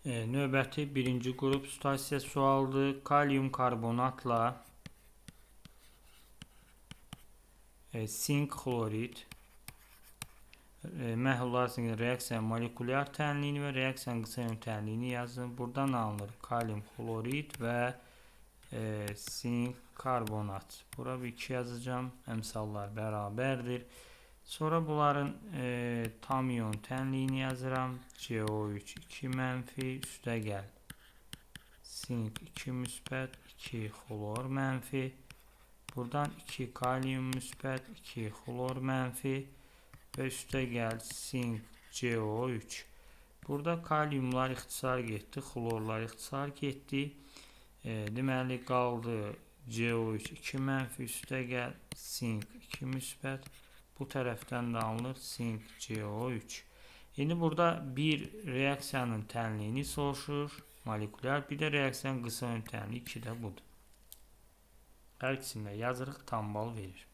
Növbəti birinci qrup situasiya sualdır. Kalium karbonatla sink xlorid məhlullar arasındakı reaksiyanın molekulyar tənliyini və reaksiyanın qısa yön tənliyini yazın. Buradan alınır kalium xlorid və sink karbonat. Bura bir 2 yazacağım. Əmsallar bərabərdir. Sonra bunların tam ion tənliyini yazıram. CO3 2 mənfi, üstə gəl. Sink 2 müsbət, 2 xlor mənfi. Buradan 2 kalium müsbət, 2 xlor mənfi və üstə gəl sink CO3. Burada kaliumlar ixtisar getdi, xlorlar ixtisar getdi. Deməli qaldı CO3 2 mənfi, üstə gəl sink 2 müsbət. Bu tərəfdən də alınır sink CO3. İndi burada bir reaksiyanın tənliyini soruşur, molekulyar, bir də reaksiyanın qısa ön tənliyi 2 də budur. Hər ikisini də yazırıq, tam bal verir.